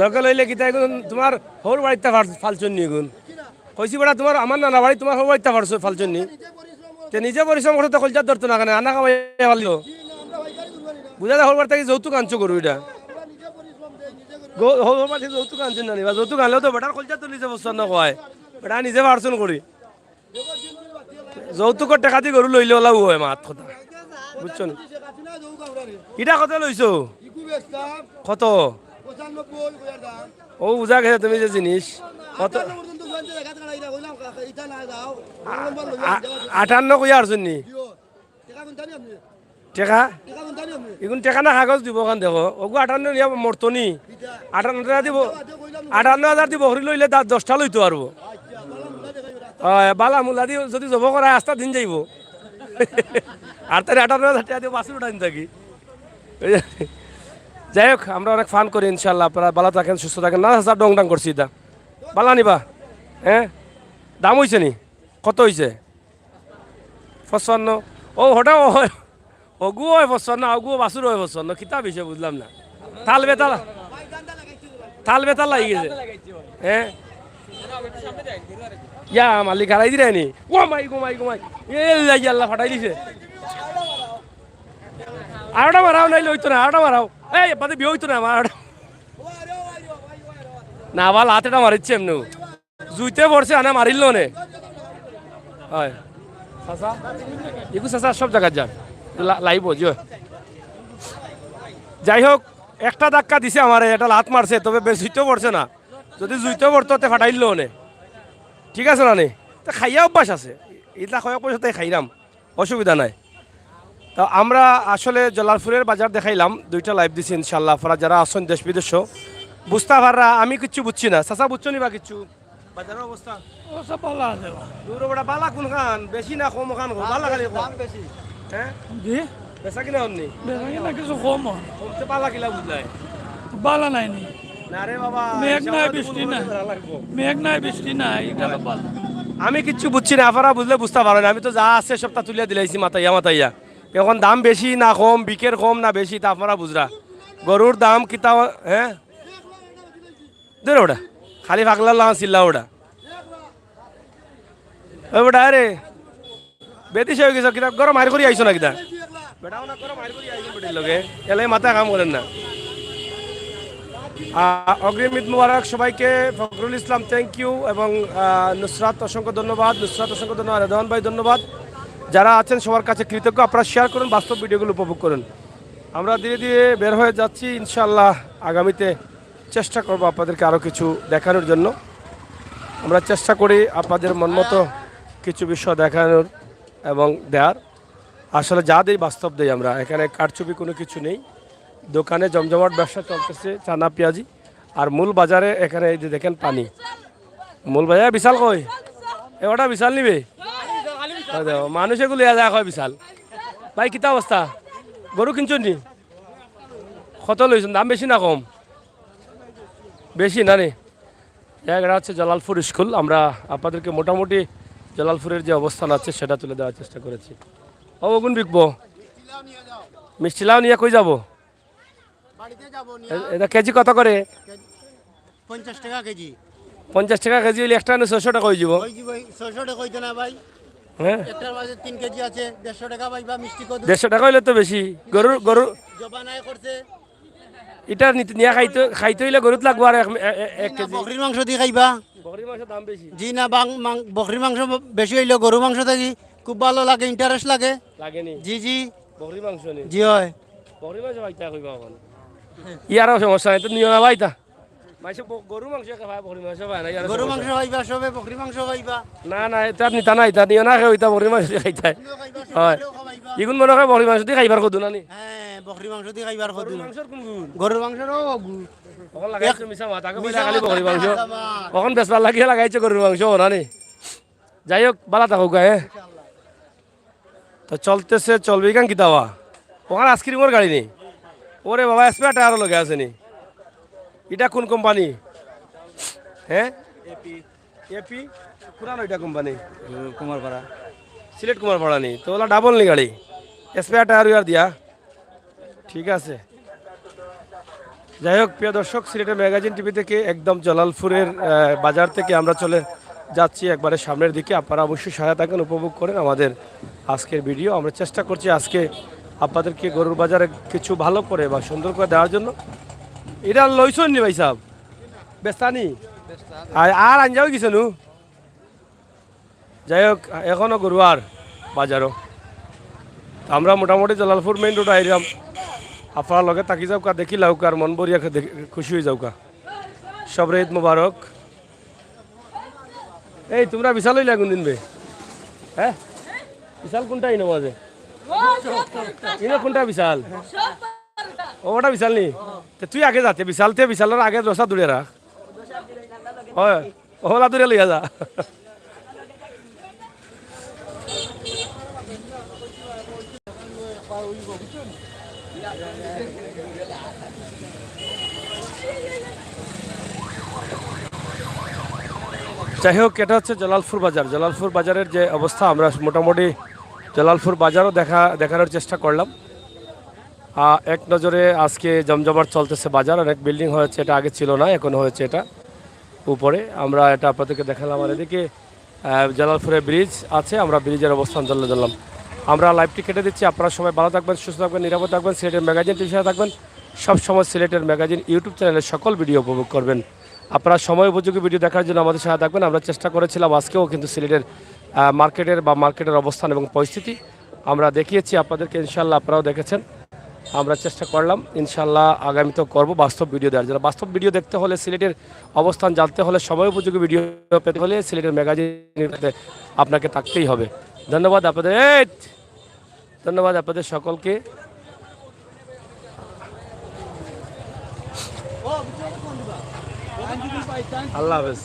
লোকাল অইলে কিতা এগুন? তোমার হউর বাড়িত ফাল-, ফালছইন নি এগুন? কইছি বেটা, তোমার, আমার নানা বাড়ি, তোমার হউর বাড়িত ফালছ-, ফালছইন নি? তে নিজে পরিশ্রম করছো, তো কলজাত ধরতো না কেনে? আনা খাওয়াইয়া ফালিও। বুঝা যায়, হউর বাড়ি থাকি যৌতুক আনছো গরু এটা। গো-, হউর বাড়ি থাকি যৌতুক আনছো না নি? বা যৌতুক আনলেও তো বেটার কলজাত তো নিজে পছন্দ কয়। বেটা নিজে পারছন করি। যৌতুকর টেকা দি গরু লইলে ওলাও হয় মাত কথা। বুঝছো নি? ইটা কত লইছো? কত? ও বুঝা গেছে তুমি যে জিনিস। কত? আ-, আটান্ন কইয়া আরছইন নি? টেকা? ইগুন টেকা না কাগজ দিব ওখান দেখো। ওগু আটান্ন নিয়া মরতো নি। আটান্ন টেকা দিব। আটান্ন হাজার দি বকরি লইলে তার দশটা লইতো পারবো। হয়, বালা মুলা দি যদি জব করায় আস্তা দিন যাইব। আর তার আটান্ন হাজার টেকা দিয়ে বাছুর উঠাইন থাকি। যাই হোক, আমরা অনেক ফান করি ইনশাল্লাহ। আপনারা বালা থাকেন, সুস্থ থাকেন। না, চাচা, ডং ডাং করছি ইতা। বালা নিবা? হ্যাঁ? দাম অইছে নি? কত অইছে? পঁচপান্ন। ও, হঠাৎ অয়। ওগু অয় পঁচপান্ন, ওগু বাছুর অয় পঁচপান্ন। কিতা বিষয় বুঝলাম না। তাল বেতাল, তাল বেতাল লাগি গেছে। হ্যাঁ? ইয়া, মালিক হারাই দিলে নি। ও মাই গো, মাই গো, মাই। এ, আল্লাহ, ইয়া আল্লাহ, ফাটাই দিছে। আরোটা মারাও, নাইলে অইতো না, আরোটা মারাও। এই, বাদে বিয়ে অইতো না আমার, আরোটা। না, আবার লাত এটা মারিচ্ছে এমনেউ। জুইতে পড়ছে, আনা মারিল নে। হয়। চাচা? ইগু চাচা সব জাগাত যার। লা-, লাইব, জি। যাই হোক, একটা ধাক্কা দিছে আমারে, এটা লাত মারছে, তবে বেশ জুইতে পড়ছে না। যদি জুইতে পড়তো, তে ফাটাইল নে। ঠিক আছে না নি? তে খাইয়া অভ্যাস আছে। ইটা কয়েক বছর তাই খাইরাম। অসুবিধা নাই। তো আমরা আসলে জলালপুরের বাজার দেখাইলাম, দুইটা লাইভ দিছি ইনশাল্লাহ। আপনারা যারা আছেন দেশ বিদেশ, বুঝতা পাররা, আমি কিচ্ছু বুঝছি না। চাচা, বুঝছো নি বা কিচ্ছু? বাজারের অবস্থা? অবস্থা ভালা আছে বা। দূর বেটা, বালা কোনখান? বেশি না কম খান? বালা খালি কম। দাম বেশি। হ্যাঁ? জি? বেচা কিনা অইছে নি? বেচা কিনা কিছু কম অয়। কমতে বালা কিলা বুঝলাই? বালা নাই নি। না রে বাবা, মেঘ নাই, বৃষ্টি নাই। মেঘ নাই, বৃষ্টি নাই, ইটা তো বালা। আমি কিচ্ছু বুঝছি না, আপনারা বুঝলে বুঝতা পারইন। আমি তো যা আছে সবটা তুলিয়া দিলাইছি মাতাইয়া মাতাইয়া। এখন দাম বেশি না কম, বিকের কম না বেশি, তা আপনারা বুঝরা। গরুর দাম কিতা, হ্যাঁ? দূর ওটা, খালি পাগলার লাগান চিল্লা ওটা। ওই বেটা, আরে, বেদিশা অই গেছো, কিতা গরম হাইর করি আইছো না কিতা? বেটা, ওনা গরম হাইর করি আইছো বেটির লগে, এলাই মাথা কাম করের না। আহ, অগ্রিম ঈদ মোবারক সবাইকে। ফখরুল ইসলাম, thank you, এবং, আহ, নুসরাত, অসংখ্য ধন্যবাদ। নুসরাত, অসংখ্য ধন্যবাদ। রেদওয়ান ভাই, ধন্যবাদ। যারা আছেন সবার কাছে কৃতজ্ঞ। আপনারা শেয়ার করুন, বাস্তব ভিডিওগুলো উপভোগ করুন। আমরা ধীরে ধীরে বের হয়ে যাচ্ছি, ইনশাআল্লাহ আগামীতে চেষ্টা করব আপনাদেরকে আরও কিছু দেখানোর জন্য। আমরা চেষ্টা করি আপনাদের মন মতো কিছু বিষয় দেখানোর এবং দেওয়ার। আসলে যা দেই বাস্তব দেই আমরা, এখানে কারচুপি কোনো কিছু নেই। দোকানে জমজমাট ব্যবসা চলতেছে, চানা পিয়াজি। আর মূল বাজারে এখানে এই যে দেখেন পানি, মূল বাজারে বিশাল কই, এ ওটা বিশাল নিবে। ওই দেখো, মানুষ এগুলো ইয়া যায় কয় বিশাল। ভাই, কিতা অবস্থা? গরু কিনছো নি? কত লইছেন? দাম বেশি না কম? বেশি না রে? যাই হোক, এটা হচ্ছে জালালপুর স্কুল। আমরা আপনাদেরকে মোটামুটি জালালপুরের যে অবস্থান আছে সেটা তুলে দেওয়ার চেষ্টা করেছি। ও, ওগুন বিকবো? মিষ্টি লাউ নিয়ে কই যাবো? বাড়িতে যাবো নিয়ে। এ-, এটা কেজি কত করে? পঞ্চাশ টাকা কেজি। পঞ্চাশ টাকা কেজি হইলে একটা আনো ছয়শো টাকা হয়ে যাবো। ওই যে ভাই, ছয়শো টাকা হইতো না ভাই। হ্যাঁ, একটার মাঝে তিন কেজি আছে, দেড়শো টাকা পাইবা মিষ্টি কদু। দেড়শো টাকা হইলে তো বেশি। গরুর, গরু জবানায় করছে। এটা নিতে, নিয়ে খাইতে, খাইতে হইলে গরুত লাগবো আর এক, এ-, এ-, এক না, কেজি। বকরির মাংস দিয়ে খাইবা। বকরির মাংসের দাম বেশি। জি না, বাং-, মাং-, বকরির মাংস বেশি হইলে গরু মাংস থাকি খুব ভালো লাগে, ইন্টারেস্ট লাগে। লাগেনি? জি, জি। বকরির মাংস নেই? জি হয়। বকরির মাংস খাইতে কইবা এখন। ইয়ারও সমস্যা নাই, তো নিও না ভাই তা। মাইসে ব-, গরুর মাংস খায়, বকরির মাংস খায় না, ইয়ারও গরুর সমস্যা। মাংস খাইবা সবে, বকরির মাংস খাইবা। না, না, এটা আপনি তা নাই, তা নিও না, খাও, এটা বকরির মাংস খাইতে হয়। হয়। এগুন মনে হয় বকরির মাংস দিয়ে খাইবার কদু না নি? হ্যাঁ, বকরির মাংস দিয়ে খাইবার কদু। গরুর মাংসর কোন গুণ? গরুর মাংসর ও গু-, ওখানে লাগাইছো মিছা মাত, আগে মিছা বলে খালি মাত, বকরির মাংস। মিছা মাত। ওখানে বেচবার লাগিয়ে লাগাইছো গরুর মাংস, ও না নি? যাই হোক, ভালা থাকো গা, হ্যাঁ? তো চলতেছে, চলবে, ইখান কিতা বা? ওখানে আইসক্রিমর গাড়ি নেই। ওরে বাবা, স্পেয়ার টায়ারও লগে আছে নি। এটা কোন কোম্পানি? হ্যাঁ? এপি। এপি? পুরানো এটা কোম্পানি। কুমারপাড়া। সিলেট কুমারপাড়া নি। তো ওলা ডাবল নি গাড়ি। স্পেয়ার টায়ার উয়ার দিয়া। ঠিক আছে। যাই হোক, প্রিয় দর্শক, সিলেটের ম্যাগাজিন টিভি থেকে একদম জালালপুরের, আহ, বাজার থেকে আমরা চলে যাচ্ছি একবারে সামনের দিকে। আপনারা অবশ্যই সাথে থাকেন, উপভোগ করেন আমাদের আজকের ভিডিও। আমরা চেষ্টা করছি আজকে আপনাদেরকে গরুর বাজারে কিছু ভালো করে বা সুন্দর করে দেওয়ার জন্য। এটা লইছন নি ভাই সাহেব? বেস্তানি? আর, আর আঞ্জাও গেছে নু? যাই হোক, এখনো গরুয়ার বাজারও। আমরা মোটামুটি জালালপুর মেইন রোড আইলাম। আপনারা লগে থাকি যাউক্কা, দেখি লাউক্কা, আর মন ভরিয়া খে-, দেখি, খুশি হয়ে যাউক্কা। সবরে ঈদ মোবারক। এই, তোমরা বিশাল হইলে আগুন দিনবে? হ্যাঁ, বিশাল কোনটা ইনো মাঝে? ইনো কোনটা বিশাল? ও, ওটা বিশাল নি? তে তুই আগে যাতে, বিশাল তে বিশালর আগে রসা দূরে রাখ। হয়। ওলা দূরে লইয়া যা। যাই হোক, এটা হচ্ছে জালালপুর বাজার। জালালপুর বাজারের যে অবস্থা, আমরা মোটামুটি জালালপুর বাজারও দেখা, দেখানোর চেষ্টা করলাম। আহ, এক নজরে আজকে জমজমাট চলতেছে বাজার, অনেক বিল্ডিং হয়েছে, এটা আগে ছিল না, এখন হয়েছে এটা উপরে। আমরা এটা আপনাদেরকে দেখালাম। আর এদিকে, আহ, জালালপুরে ব্রিজ আছে, আমরা ব্রিজের অবস্থান তুলে ধরলাম। আমরা লাইভটি কেটে দিচ্ছি। আপনারা সবাই ভালো থাকবেন, সুস্থ থাকবেন, নিরাপদ থাকবেন, সিলেটের ম্যাগাজিন টিভির সাথে থাকবেন। সব সময় সিলেটের ম্যাগাজিন ইউটিউব চ্যানেলের সকল ভিডিও উপভোগ করবেন। আপনারা সময় উপযোগী ভিডিও দেখার জন্য আমাদের সাথে থাকবেন। আমরা চেষ্টা করেছিলাম আজকেও কিন্তু সিলেটের, আহ, মার্কেটের বা মার্কেটের অবস্থান এবং পরিস্থিতি আমরা দেখিয়েছি আপনাদেরকে, ইনশাল্লাহ আপনারাও দেখেছেন। আমরা চেষ্টা করলাম, ইনশাল্লাহ আগামীতেও করব বাস্তব ভিডিও দেওয়ার জন্য। বাস্তব ভিডিও দেখতে হলে, সিলেটের অবস্থান জানতে হলে, সময় উপযোগী ভিডিও পেতে হলে সিলেটের ম্যাগাজিন আপনাকে থাকতেই হবে। ধন্যবাদ আপনাদের, এই, ধন্যবাদ আপনাদের সকলকে। আল্লাহ হাফেজ।